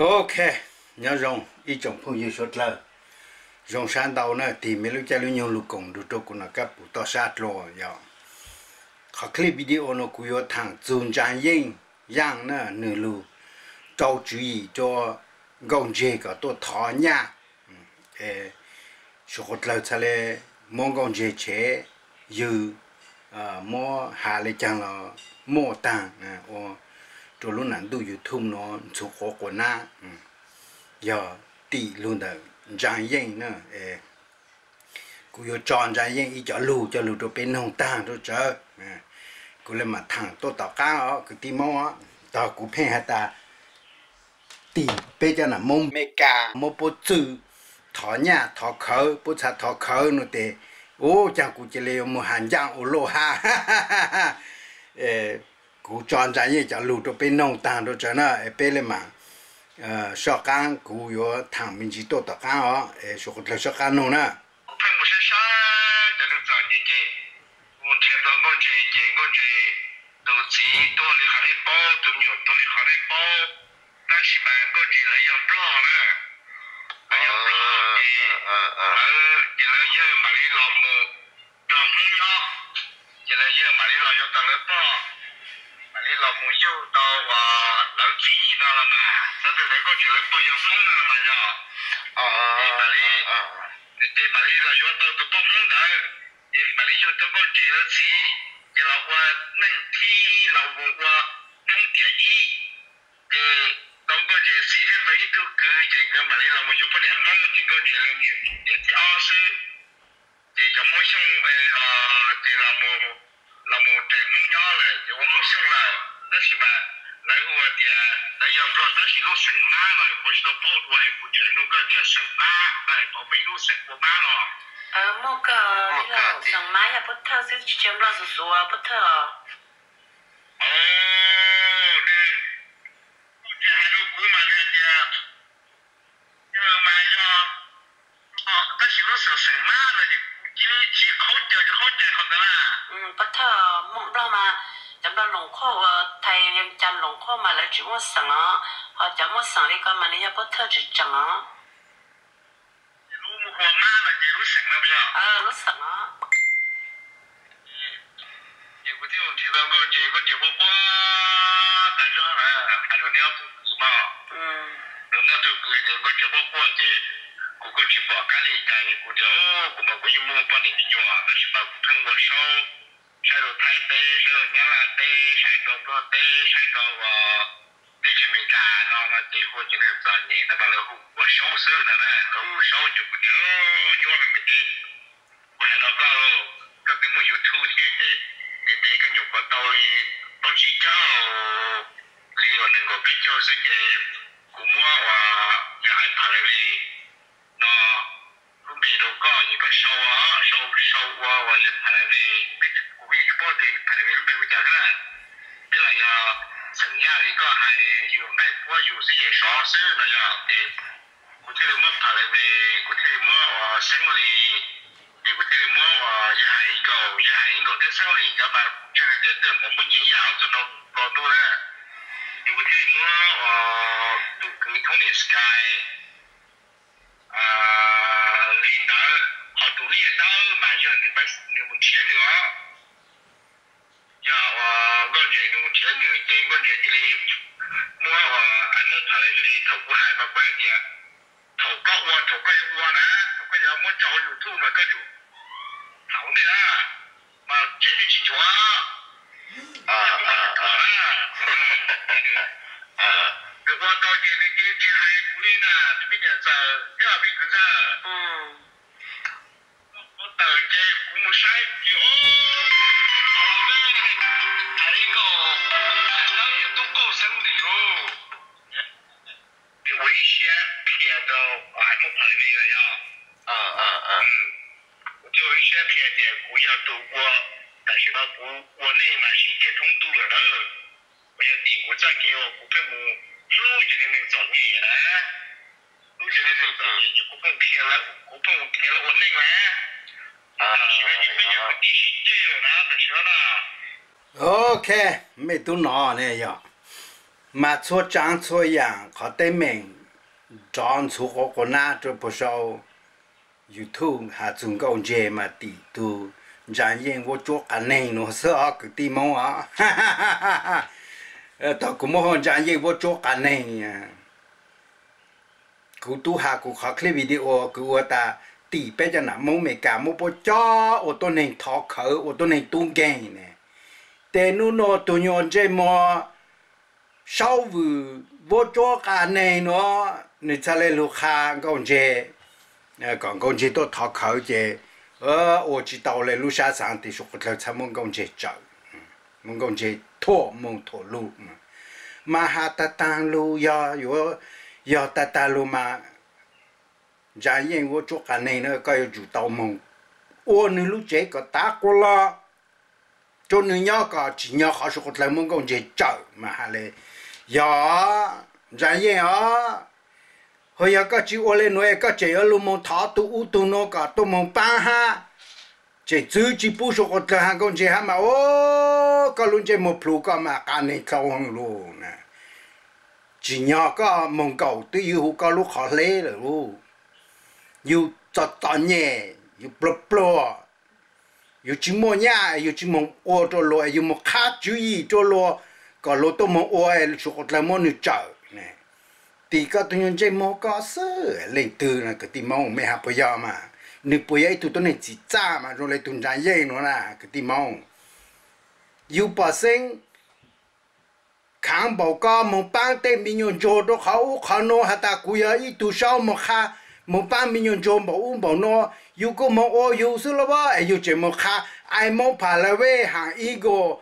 Ok, nyob zoo ib tsoom phooj ywg suav dlawg, zoo sab ntau na, tig me lub caij lub nyoog lug koom nrug rua kuv Nom Kab Pum toj sab dlua. Yog qhov clip video no kuv yuav thaam txug Ntsaa Yeej Yaaj na, nwg lug rau tswv yim rua Nkauj Ntseg kom tuaj thov nyaj. Suav dlawg txhad le muab Nkauj Ntseg tshev, ywg, muab has le caag los muaj taag, ua rua lub nam ntuj YouTube no ntxhuv quav quas nab. Yog tim lug ntawm Ntsaa Yeej na, kuv yuav tso Ntsaa Yeej ib co lug coj lug rua peb noog taag rua tsawv. Kuv le maam thaam tuaj tom qaab os kwv tij Moob os, tog kuv pheej has tas tim peb cov nam Moob Amelikas muab puab txwj thov nyaj thov khawv, puab txhad thov khawv no tes, ub, caag kuv cia le yuav moog has ncaaj ua luaj hab. Kuv tso Ntsaa Yeej cov lug rua peb noog taag rua tsawv na, peb le maam soj qaab, kuv yuav thaam me ntsis tuaj tom qaab os, suav dlawg soj qaab noog na. Kuv pheej mus saib saib cov neeg txom nyem ces kuv nrhiav tau Nkauj Ntseg ces Nkauj Ntseg tus txiv tuag li qhov nej paub, tus me nyuam tuag li qhov nej paub, tab sis mas Nkauj Ntseg lawv yog Nplog na, lawv yog Nplog ces lawv, ces lawv yawg mam li los mus nrog Hmoob nyob, ces lawv yawg mam li los yuav tau lawv pog, mam li los mus yug tau lawv txiv no los mas, txhais tau tias Nkauj Ntseg lawv pog yog Hmoob no los mas yog, ces mam li, ces mam li los yuav tau tus poj Hmoob ntawd, ces mam li yug tau Nkauj Ntseg lawv txiv, ces los ua neej thib los mus ua Hmoob tiam ib, ces tau Nkauj Ntseg txiv thiab tau ib tug kwv, ces nkawd mam li los mus yuav poj niam Hmoob, ces Nkauj Ntseg lawv niam tiam thib ob xwb. Ces cov Hmoob Xyooj, ces los mus rais Hmoob nyob lawm ces ua Hmoob Xyooj lawm, tab sis mas lawv hu tias lawv yog Nplog tab sis lub xeem Mab no kuv tsis tau paub dua, kuv tsuas nug koj tias xeem Mab no, pom peb lub xeem ua Mab no. Muaj kawg, xeem Mab yog Pob Thawj xwb, tsis yog Nplog xuv xuv Pob Thawj. Nws, nws hais rau kuv mas nws hais tias yawg mas yog, tab sis lub xeem, xeem Mab no ces kuv cia li tsis qhov caw tsis qhov cai qhov ntawd na. Pob Thawj, Nplog mas, cov Nplog Loos Qhuaj uas thaiv Vias Cas Loos Qhuaj mas lawv tsis muaj xeem os, ho cov muaj xeem li ko mas nws yog Pob Thawj tseem tseem os. Ces lub hu ua Mab no ces lub xeem no puas yog? Lub xeem os. Ces kuv thiaj nrhiav tau Nkauj Ntseg, Nkauj Ntseg quaj quaj tas zog lawm, hais rau neb ob tug kwv mog. Rau neb ob tug kwv tias Nkauj Ntseg quaj quaj ces kuv kuj tsis pom qab li cas, kuv tias kuv mas kuv yeej muaj poj niam me nyuam tab sis mas kuv pheej ua saub, saib rau Thaib teb, saib rau Nyab Laj teb, saib rau Nplog teb, saib rau teb chaws Amelikas no no ces hu ua cov neeg txom nyem no mas lawv hu ua saub xwb no na, lawv hu saub ces kuv tias nyuaj me me ces kuv hais no koj, koj twb muaj YouTube thiab ces ntev ntev koj nyuam qhuav tau li plaub tsib caug li uas nees nkaum peb caug xwb ces kuv muab uas yog ib phav lawv li no lub npe rau koj ces koj sau, sau, sau ua uas yog phav lawv li, kuv yeej tsis paub tias phav lawv li lub npe ua cas xwb na. Peb los yog xeem Yaj li koj hais, yus nqaij puab yus xwb ces sov xwb no yog ces kuv thiaj li muab phav lawv li, kuv thiaj li muab uas xeeb li, ces kuv thiaj li muab uas yog hais ib nkaus, yog hais ib nkaus thiab xeeb li ntawd mas kuv ntseeg hais tias tej uas muaj nyiaj ib yam ob txog no los ntuj na, ces kuv thiaj li muab uas tus kwv Thoob Niam Sky li ntawd, ho tus Liaj Dawb mas yog nws, nws mus nrhiav nws os. Yog uas Nkauj Ntseg nws mus nrhiav nws ces Nkauj Ntseg cia li muab uas a muab phav lawv li thaum kuv hais mas kuv hais tias thaum koj ua, thaum koj yuav ua na, thaum koj yuav muab tso hauv YouTube mas koj tsum thaum ntej na, mas tsev twb tsis nchuav. Nws ua tau ces nws cia li tsis hais kuv li na, tus me niam ntxawm thiab me kwv ntxawg. Ua tawm ces kuv mus saib ces, o, hais ib nkaus, tub kauj xeeb li lawm. Ua ib siab qhia rau, hais muab phav li yog, kuv thiaj ua ib siab qhia tias kuv yog tus ua, tam sim no kuv ua nej mas sib ceg thoob ntuj lawm na. Kuv yog tim kuv txoj kev uas kuv pheej mus hlub cov neeg txom nyem na, hlub cov neeg txom nyem ces kuv pheej qhia lawv, kuv pheej qhia lawv ua neej na. Tam sim no ces peb cov kwv tij sib ceg lawm na, tam sim no na. Ok, mej tub no ne yog Mas txhua tsaav txhua yaam qhov teeb meem nrov ntxhuv quas quas nab rua puag sau YouTube has txug Nkauj Ntseg mas tim tug Ntsaa Yeej vuab tsuab qas neeg nuav xwb os kwv tij Moob os. Thaus kuv muab hu Ntsaa Yeej vuab tsuab qas neeg, kuv tub has kuv qhov clip video kuv ua tas tim peb cov nam Moob Amelikas muab puab cob ua tuab neeg thov khawv ua tuab neeg tub nkeeg ne. Tes nub nua tug nyuas ntsej muag Saub Vwm vuab tsuab qas neeg nuav nwg txhaj le lug qha Nkauj Ntseg, kom Nkauj Ntseg tuaj thov khawv ces ua tsi tau le lub sab xaav tes suav quas dlawg txhaj muab Nkauj Ntseg tsawm, muab Nkauj Ntseg thuam moog thuam lug. Mas has tag taag lug yog yuav, yog tag tag lug mas Ntsaa Yeej vuab tsuab qas neeg na koj yuav tsum tau moog ua nwg lub tsev kom tav quas lug rua nwg nyob kom tsim nyog qhov suav quas dlawg muab Nkauj Ntseg tsawm mas has le. Yog Ntsaa Yeej os, ho yog koj tsi ua le nuav es koj tseem yuav lug moog thov tug ub tug nuav kom tuaj moog paab hab, tseem txwv tsi pub suav quas dlawg has Nkauj Ntseg hab mas ua koj lub ntsej muag plhu koj mas qas neeg dlhau heev lug na. Tsim nyog koj moog nkaum twb yuav hu koj lub qhov hleb lawm lub. Yug txom txom nyem, yug pluag pluag, yug tsi muaj nyaj, yug tsi moog ua rua luas, yug moog qha tswv yim rua luas kom luas tuaj moog ua suav quas dlawg muab nwg tsawm ne. Tim koj tug nyuas ntsej muag koj xwb leej twg na kwv tij Moob, mej has puas yog mas? Nwg puas yog ib tug tuab neeg txim txaj mas zoo le tug Ntsaa Yeej nuav na kwv tij Moob? Yug pom xeeb khaav npaum koj moog paab tej me nyuas ntsuag rua qhov ub qhov nuav has tas kuv yog ib tug Saub moog qha, moog paab me nyuas ntsuag npaum ub npaum nuav, yug kuj moog ua yug xwb lawm es yug tseem moog qha Ai Moob Pha La Vej, Haas Eagle,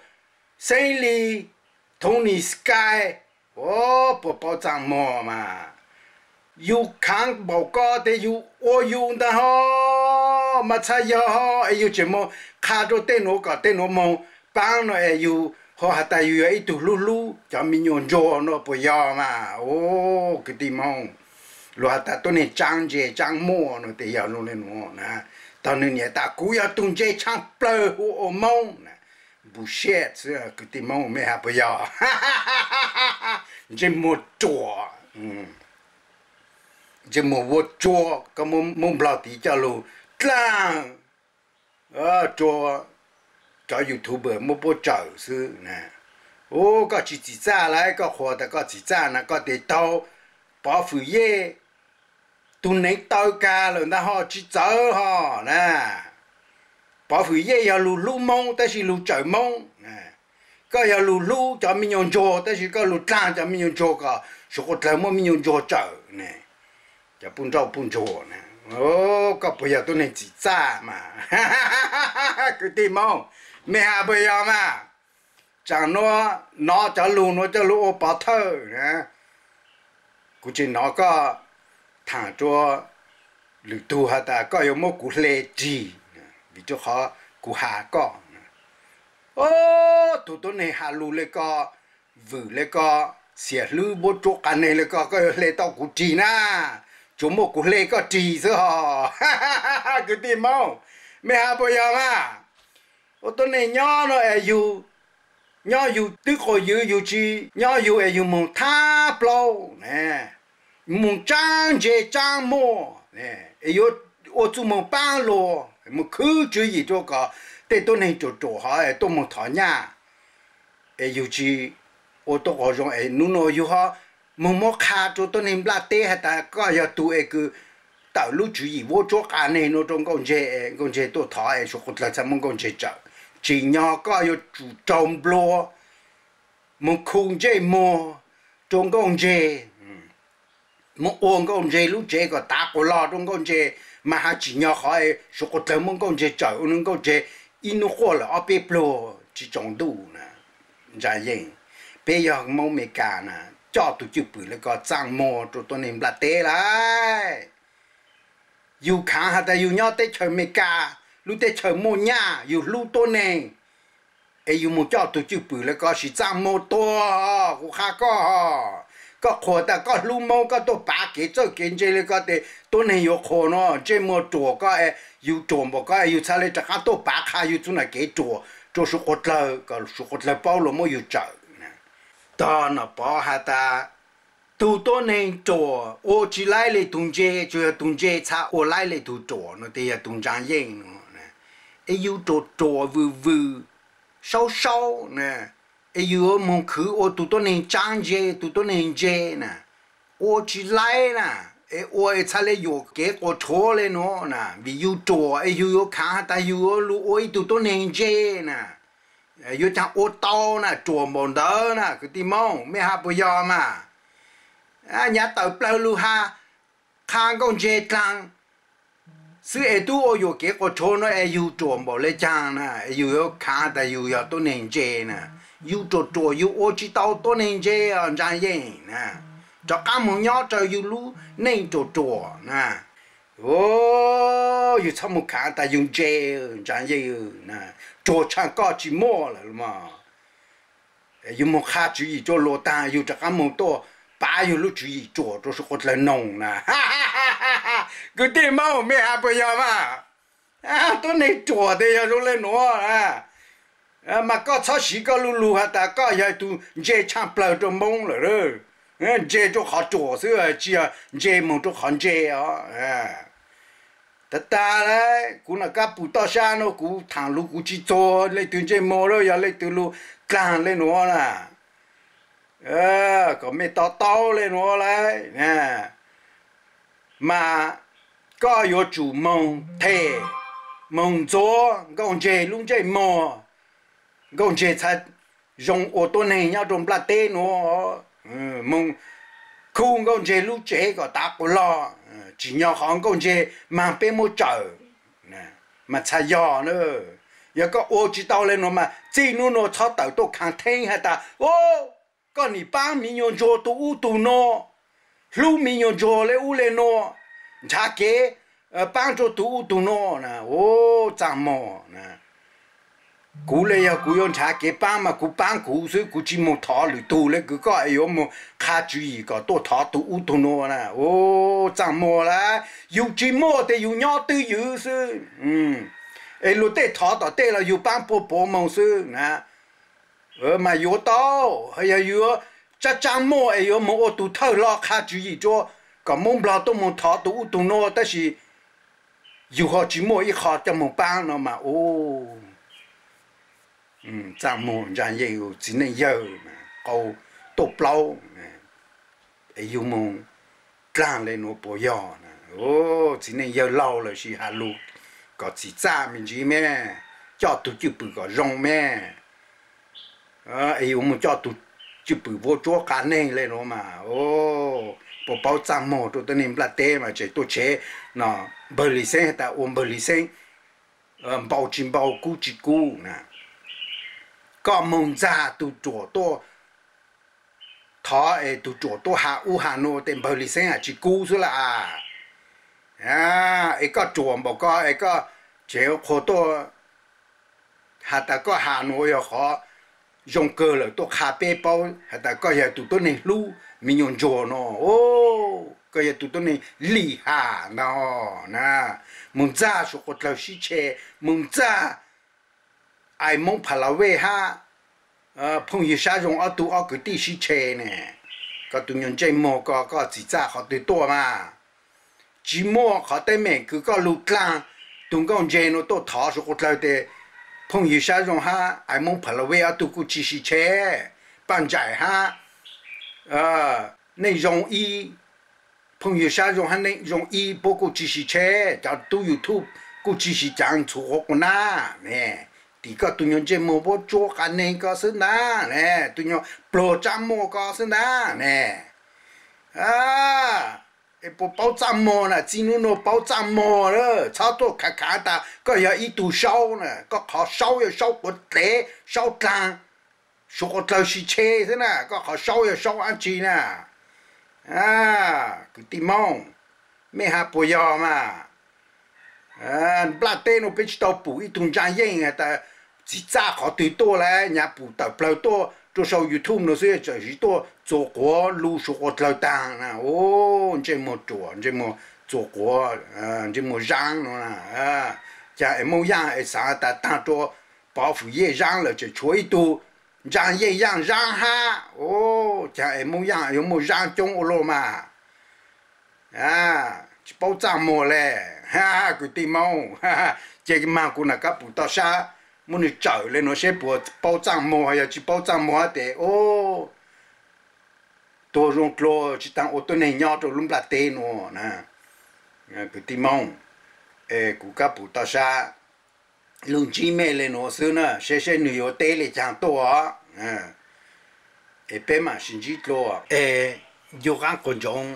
Xeeb Lis, Tony Sky, puas paub txaj muag mas. Yug khaav npaum koj tes yug ua yug ntag ho, mas txhaj yog ho es yug tseem moog qha rua tej nuav kom tej nuav moog paab no es yug ho has tas yug yog ib tug hlub hlub cov me nyuas ntsuag no puas yog mas? Kwv tij Moob, luas has tas tuab neeg tsaab ntse tsaab muaj no tes yog zoo le nuav na. Tog nwg niam tas kuv yog tug ntse tshaaj plawg hu ua Moob na. Bullshit xwb kwv tij Moob, mej has puas yog? Ntsej muag ruam, ntsej muag vuab tsuab, koj muab Nplog tiv coj lug dlaag rua cov YouTuber muab puab tsawm xwb na. Ua koj tsi txim txaj lawm, koj qhuas tas koj txim txaj na koj tes taug Pov Fwm Yej tug neev taw kag lawm ntag ho tsi txawv ho na. Pov Fwm Yej yog lug hlub Moob tab sis lug tsawm Moob. Koj yog lug hlub cov me nyuas ntsuag tab sis koj lug dlaag cov me nyuas ntsuag kom suav quas dlawg muab me nyuas ntsuag tsawm ne. Cov puj nrauj puj ntsuag na, koj puas yog tuab neeg txim txaj mas? Kwv tij Moob, mej has puas yog mas? Tsaam nuav nov cov lug nuav coj lug ua pov thawj na. Kuv tseem nov koj thaam rua lwm tug has tas koj yuav muab kuv hle rig vim rua qhov kuv has koj. Ob tug tuab neeg has lug le ko, vwm le ko, xiam hlwb vuab tsuab qas neeg le ko, koj yuav hle tau kuv rig na? Tsuas muaj kuv hle koj rig xwb ho. Kwv tij Moob, mej has puas yog mas? Ua tuab neeg nyob no es yug nyob yug twb quas ywv, yug tsi nyob yug es yug moog thab plaub ne, moog tsaab ntse tsaab muaj es yuav ua txuj moog paab luag, moog khwv tswv yim rua kom tej tuab neeg ruam ruam hov es tuaj moog thov nyaj es yug tsi ua tuab quas zoo es nub nua yug ho moog muab qha rua tuab neeg nplaj teb has tas koj yog tug es kws tawm lub tswv yim vuab tsuab qas neeg nua rua Nkauj Ntseg, Nkauj Ntseg tuaj thov es suav quas dlawg txhaj muab Nkauj Ntseg tsawm. Tsim nyog koj yuav tsum raug nplua, moog khu ntsej muag rua Nkauj Ntseg, moog ua Nkauj Ntseg lub tsev kom tav quas log rua Nkauj Ntseg, mas has tsim nyog qhov es suav quas dlawg muab Nkauj Ntseg tsawm ua nwg Nkauj Ntseg ib nub quaj lawm ob peb pluag tsi tsaus ntuj na. Ntsaa Yeej, peb yog Moob Amelikas na, coj tug cwj pwm le ko txaj muag rua tuab neeg nplaj teb lawm. Yug khaav has tas yug nyob teb chaws Amelikas, lub teb chaws muaj nyaj, yug hlub tuab neeg, es yug moog coj tug cwj pwm le ko sis txaj muag tuag. Kuv qha koj, koj qhuas tas koj hlub Moob, koj tuaj pav kev txawj kev ntse le ko tes tuab neeg yuav qhuas no. Ntsej muag ruam koj, yug ruam npaum koj es yug txhaj le rov qaab tuaj pav qha yug txuj nam kev ruam rua suav quas dlawg kom suav quas dlawg paub lug muab yug tsawm. Tog Nom Pov has tas, tug tuab neeg ruam ua tsi laib le tug ntse, tsuas yog tug ntse txha ua laib le tug ruam no tes yog tug ntsaa yeej no. Es yug ruam ruam vwm vwm, saub saub na, es yug yuav moog khwv ua tug tuab neeg tsaab ntse, tug tuab neeg ntse na, ua tsi laib na, es ua es txhaj le yuam kev quas rhuav le nuav na, vim yug ruam es yug yuav khaav has tas yug yuav lug ua ib tug tuab neeg ntse na. Yuav caag ua tau na, ruam npaum ntawd na, kwv tij Moob, mej has puas yog mas? Nyav tawm plawg lug has, qha nkauj ntse dlaag xwb es tub ua yuam kev quas rhuav no es yug ruam npaum le caag na, es yug yuav khaav tas yug yog tuab neeg ntse na. Yug ruam ruam yug ua tsi tau tuab neeg ntse os ntsaa yeej na. Rov qaab moog nyob raws yug lub neej ruam ruam na. Yug txhob moog khaav tas yug ntse, ntsaa yeej, ruam tshaaj koj tsi muaj lawm mog. Yug moog qha tswv yim rua luas taag, yug rov qaab moog tuaj pav yug lub tswv yim ruam rua suav quas dlawg noog na. Kwv tij Moob, mej has puas yog mas? Tuab neeg ruam tes yog zoo le nuav na. Mas koj txhob siv koj lub lug has tas koj yog tug ntse tshaaj plawg rua Moob lawm. Ntse rua qhov ruam xwb, tsi yog ntse moog rua qhov ntse os. Tag tag le, kuv nam kab pum toj sab nuav kuv thaam lug kuv tsi txuag leej twg ntsej muag lawm, yog leej twg lug dlaag le nuav na, kom mej to taub le nuav lawm. Mas koj yuav tsum moog them, moog ntxuav nkauj ntseg lub ntsej muag, nkauj ntseg txhad zoo ua tuab neeg nyob rua nplaj teb nuav. Moog khu nkauj ntseg lub tsev kom tav quas log, tsim nyog qhov nkauj ntseg mas peb muab tsawm mas txhad yog na. Yog koj ua tsi tau le nuav mas txij nub nuav txhob tawm tuaj khav theeb has tas, koj nim paab mi nyuas ntsuag tug ub tug nuav, hlub mi nyuas ntsuag le ub le nuav, nrhav kev paab rua tug ub tug nuav na. Txaj muag na. Kuv le yog kuv yuav nrhav kev paab mas kuv paab kuv xwb, kuv tsi moog thov lwm tug le kws koj es yuav moog qha tswv yim kom tuaj thov tug ub tug nuav na. Txaj muag lawm, yug tsi muaj tes yug nyob twj ywm xwb. Es luag tej thov tom tej los yug paab puag puav moog xwb na. Mas yuav tau, yog yug yuav tsaab tsaab muaj es yuav moog ua tug thawj hlo qha tswv yim rua kom Moob Nplog tuaj moog thov tug ub tug nuav, tab sis yug ho tsi muaj ib qho coj moog paab no mas u txaj muag ntsa yeej txiv neej yawg qau tuaj plaub es yug moog dlaag le nuav puas yog? Txiv neej yawg laug lawm sis has lug kom txim txaj me ntsis me, coj tug cwj pwm kom zoo me. Es yug moog coj tug cwj pwm vuab tsuab qa neeg le nuav mas puas paub txaj muag rua tuab neeg nplaj teb mas tseem tuaj tshev no npawg Lis Xeeb has tas ua npawg Lis Xeeb npau tsi npau kub tsi kub na. Koj moog ntxag tug ruam tuaj thov es tug ruam tuaj has ub has nuav tes npawg Lis Xeeb has tsi kub xwb lawm a. Es koj ruam npaum ko es koj tseem qhuas tuaj has tas koj has nuav yog qhov zoo kawg lawm tuaj qha peb paub has tas koj yog tug tuab neeg hlub me nyuam ntsuag no, koj yog tug tuab neeg lim has ntag na. Moog ntxag suav quas dlawg sib tshe, moog ntxag Ais Moob Phas Las Vej hab phooj ywg Sab Zoo ob tug ob kwv tij sib tshe ne. Koj tug nyuas ntsej muag ko koj txim txaj qhov twg tuaj mas? Tsis muaj qhov teeb meem kws koj lug dlaag tug nkauj ntseg nuav tuaj thov suav quas dlawg tes phooj ywg Sab Zoo hab Ais Moob Phas Las Vej ob tug kuj tsis sib tshe. Paj Ntsaim hab Neej Zoo Ib, phooj ywg Sab Zoo hab Neej Zoo Ib puab kuj tsis sib tshe, cov tub YouTube kuj tsis sib caav txhuv quav quas nab ne. Tim koj tug nyuas ntsej muag vuab tsuab qa neeg ko xwb ntag ne, tug nyuas pluag tsaab muag ko xwb ntag ne. Es puas paub txaj muag na? Txij nub nuav paub txaj muag lawm, txhob tuaj khav khav tas koj yog ib tug saub na. Koj qhov saub yog saub quav dlev saub dlaag, suav quas dlawg sib tshe xwb na. Koj qhov saub yog saub dab tsi na? Kwv tij Moob, mej has puas yog mas? Nplaj teb nuav peb tsis tau pum ib tug ntsa yeej has tas txim txaj qhov twg tuaj lawm, nyav pum tawm plawg tuaj rua sau YouTube nuav xwb, txawm siv tuaj txuas quav lug suav quas dlawg taag na. Ntsej muag ruam, ntsej muag txuas quav, ntsej muag zaab nuav. Caag es Moob Yaaj es xaav tas taag rua Pov Fwm Yej zaab lawm tseem tshuav ib tug Ntsaab yeej yaaj zaab hab, o, caag es Moob yaaj yuav muaj zaab coob ua luaj mas. Tsis paub txaaj muag le, kwv tij Moob. Cia mag kuv nam kab pum toj sab, muab nwg tsawm le nuav seb puas paub txaaj muag, yog tsis paub txaaj muag tes, o, tuag zoo dlua tsis taag ua tuab neeg nyob rua lub nplaj teb nuav na. Kwv tij Moob, es kuv kab pum toj sab lug ntsib mej le nuav xwb na, seb seb nwg yuav teb le caag tuaj. Es peb mam sib ntsib dlua, es ncu qaab quas ntsoov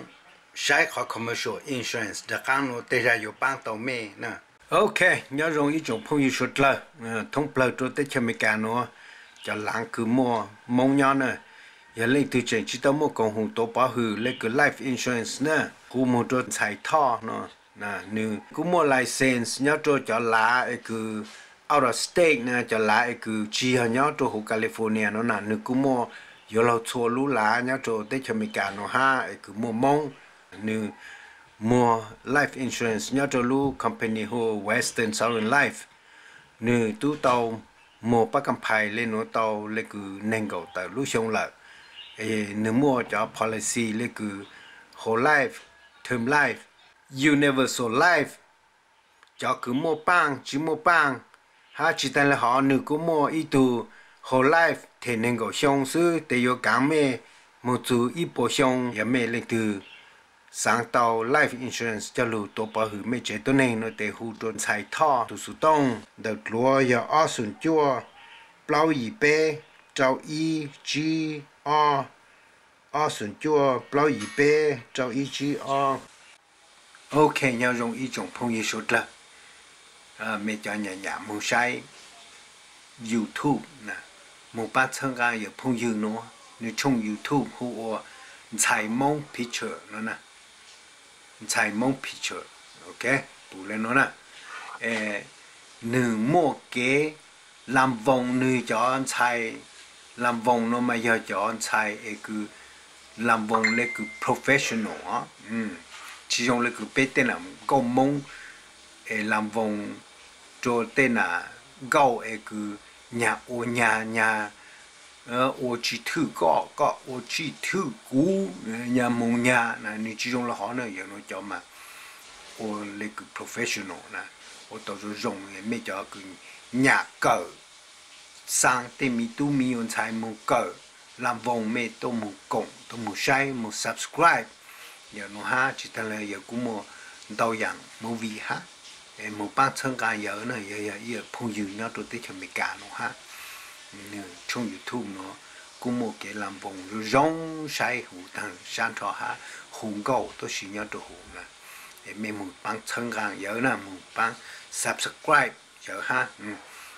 saib qhov commercial insurance rov qaab nuav tej zag yuav paab tau mej na. Ok, nyob zoo ib tsoom phooj ywg suav dlawg thoob plawg rua teb chaws Amelikas nuav, cov laav kws muaj Moob nyob na. Yog leej twg tseem tsis tau muaj koom haum tuav pov hwm le kws life insurance na, kuv moog rua ntxhais Thoj no, nwg kuj muaj license nyob rua cov laav es kws out of state na, cov laav es kws tsis yog nyob rua huv California no na, nwg kuj muaj yuav luag txhua lub laav nyob rua teb chaws Amelikas nuav hab es kws muaj Moob. Nwg muag life insurance nyob rua lub company hu Western Southern Life. Nwg tub tau muag pab kam phais le nuav tau le kws neeg nkaum tawm lub xyoo lawm. Nwg muaj cov policy le kws whole life, term life, universal life, cov kws muaj paaj tsis muaj paaj, hab tsis taag le hov nwg kuj muaj ib tug whole life them neeg nkaum xyoo xwb tes yuav kaav mej moog txug ib puas xyoo. Yog mej leej twg xaav tau life insurance coj lug tuav pov hwm mej tsev tuab neeg no tes hu rua ntxhais Thoj tug xuv tooj ntawm dluav yog ob xoom cuaj plaub yim peb rau ib tsib ob, ob xoom cuaj plaub yim peb rau ib tsib ob. Ok, nyob zoo ib tsoom phooj ywg suav dlawg, mej cov nyam nyam moog saib YouTube na, moog paab txhawb nqaa yawm phooj ywg nuav, nwg tshooj YouTube hu ua Ntxhais Moob Picture no na. Ntxhais Moob Picture, ok, pum le nuav na. Nwg muaj kev lam voos, nwg cov ntxhais lam voos no mas yog cov ntxhais es kws lam voos le kws professional, tsis zoo le kws peb tej nam nkauj Moob es lam voos rua tej nam nkauj es kws nyag ua nyag, nyag ua tsij thwj koj, koj ua tsij thwj kuv, nyag moog nyag na, nwg tsis zoo le hov na. Yog nuav cov mas ua le kws professional na, ua tau zoo zoo. Mej cov kws nyam kawm, xaa tej miv tub miv nyuas ntxhais moog kawm lam voos, mej tuaj moog koom, tuaj moog saib, moog subscribe. Yog nuav hab tsis taag le yawg kuj muaj ntau yaam movie hab, moog paab txhawb nqaa yawg na, yawg yog ib yawm phooj ywg nyob rua teb chaws Amelikas nuav hab. Nwg tshooj YouTube nuav kuj muaj kev lam voos zoo zoo saib huv taag sab nrho hab, hu nkauj tuab si nyob rua huv na. Es mej moog paab txhawb nqaa yawg na, moog paab subscribe yawg hab.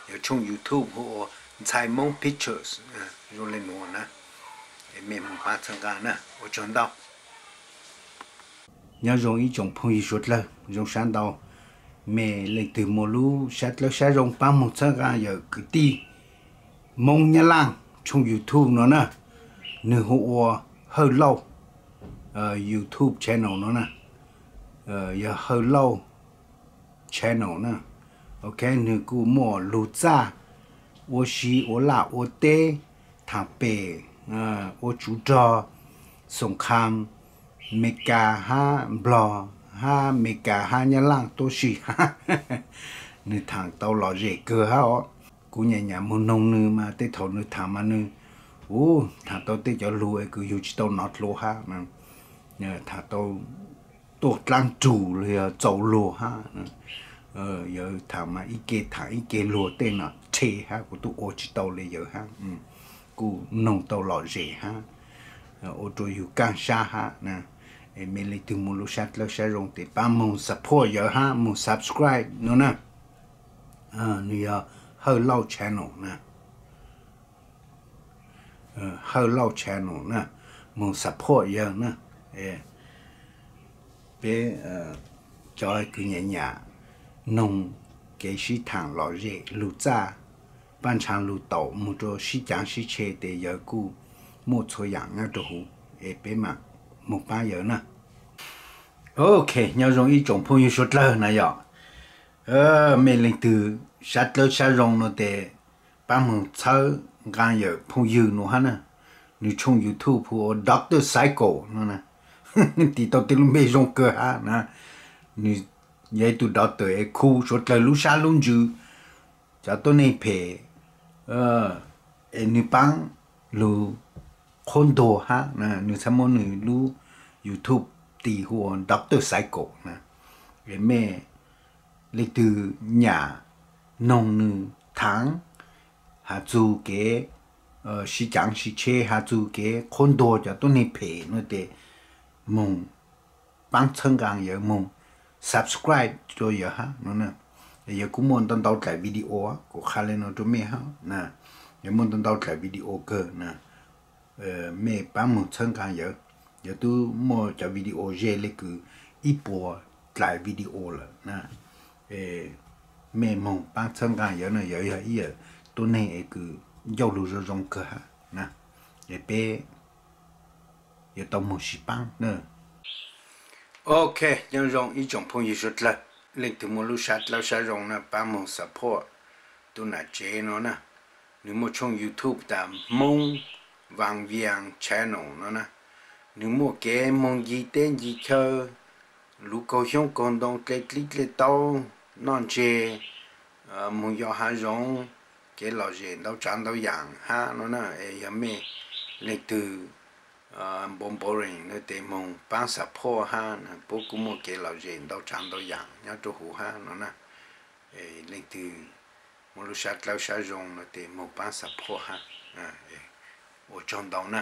Yawg tshooj YouTube hu ua Ntxhais Moob Pictures, zoo le nuav na. Es mej moog paab txhawb nqaa na, ua tsaug ntau. Nyob zoo ib tsoom phooj ywg suav dlawg, zoo sab ntau. Mej leej twg muaj lub sab dlawb sab zoo paab moog txhawb nqaa yawm kwv tij Moob Nyab Laaj tshooj YouTube no na, nwg hu ua Hawj Lauj YouTube channel no na, yog Hawj Lauj channel na. Ok, nwg kuj muaj lug txaj, ua si ua laj ua teb, thaam pem, ua tsuv rog, xoom khaam, Amelikas hab Nplog hab Amelikas hab Nyab Laaj tuab si hab. Nwg thaam tau lom zem kawg hab os. Kuv nyam nyam moog noog nwg mas tej thaum nwg thaam mas nwg, u, thaam tau tej cov lug es kws yug tsis tau nov dlua hab, thaam tau tuaj dlaab rug los yog txaus luag hab. Yawg thaam mas ib ke thaam ib ke luag tej no rhe hab, kuv tub ua tsis tau le yawg hab. Kuj noog tau lom zem hab, ua rua yug kaaj sab hab. Es mej leej twg muaj lub sab dlawb sab zoo tes paab moog support yawg hab moog subscribe no na. Nwg yog Hawj Lauj channel na. Hawj Lauj channel na, moog support yawg na. Peb cov kws nyam nyam noog kev sib thaam lom zem lug txaj, paab ntshaa lug taum moog rua sib caav sib tshe tes yawg kuj muaj txhua yaam nyob rua huv, es peb maam moog paab yawg na. Ok, nyob zoo ib tsoom phooj ywg suav dlawg na yom. Mej leej twg sab dlawb sab zoo no tes paab moog txhawb nqaa yawm phooj ywg nuav hab na, nwg tshooj YouTube hu ua Doctor Cycle no na, tis tau tej lub npe zoo kawg hab na. Nwg yog ib tug doctor es khu suav dlawg lub sab lub ntsws cov tuab neeg phem, es nwg paab lug qhuab ntuas hab na. Nwg txhad muab nwg lub YouTube tis hu ua Doctor Cycle na. Es mej leej twg nyam noog nwg thaav has txug kev sib caav sib tsheb, has txug kev qhuab ntuas cov tuab neeg phem no tes moog paab txhawb nqaa yawg, moog subscribe rua yawg hab no na. Yawg kuj muaj ntau ntau dlaim video, kuv qha le nuav rua mej hab na. Yawg muaj ntau ntau dlaim video kawg na. Mej paab moog txhawb nqaa yawg. Yawg tub muaj cov video ze le kws ib puas dlaim video lawm na. Mej moog paab txhawb nqaa yawg na, yawg yog ib yawm tuab neeg es kws ncauj lug zoo zoo kawg hab na. Es peb yuav tau moog sib paab na. Ok, nyob zoo ib tsoom phooj ywg suav dlawg, leej twg muaj lub sab dlawb sab zoo na paab moog support tub nam tsev no na. Nwg muaj tshooj YouTube tas Hmoob Vaj Viam Channel no na. Nwg muaj kev moog ncig teb ncig chaw, luv kaug xyoob kaug ntoo, dle dlib dle taub, noj ntseg, moog yos hav zoov, kev lom zem ntau tsaav ntau yaam hab no na. Es yog mej leej twg boring no tes moog paab support hab, puab kuj muaj kev lom zem ntau tsaav ntau yaam nyob rua huv hab no na. Leej twg muaj lub sab dlawb sab zoo no tes moog paab support hab. Ua tsaug ntau na.